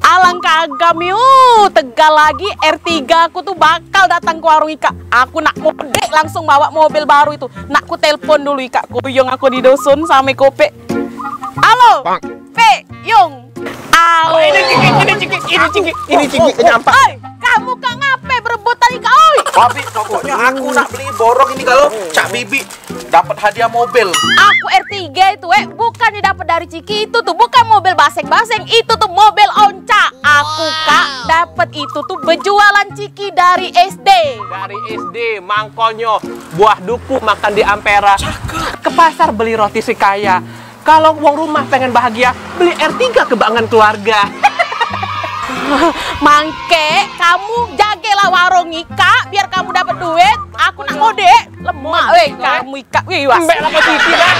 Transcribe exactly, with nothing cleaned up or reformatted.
Alangkah agam yo, tegal lagi R tiga aku tu bakal datang ke warung ikak. Aku nak mudik langsung bawa mobil baru itu. Nak ku telepon dulu ikak kuyung aku di dusun sama Kopek. Halo, Pek, Yung. Au. Ini ciki, ini ciki, ini ciki, ini ciki, ini ampak. Oi, kamu kak ngape berebutan ikak, oi? Babi, pokoknya aku nak beli borong ini kalau Cak Bibi dapat hadiah mobil. Aku R tiga itu, eh, bukannya dapat dari Ciki itu tuh, bukan mobil baseng-baseng, itu tuh mobil oncak. Aku kak dapat itu tuh berjualan Ciki dari S D. Dari S D, mangkonyo buah duku makan di Ampera. Ke pasar beli roti sekaya. Kalau wong rumah pengen bahagia, beli R tiga kebanggaan keluarga. Mangke, kamu jagelah warung ikak biar kamu dapat duit. Aku nak mudik. Lemak weh kamu ikak. Weh, was. Embek lah posisi dah.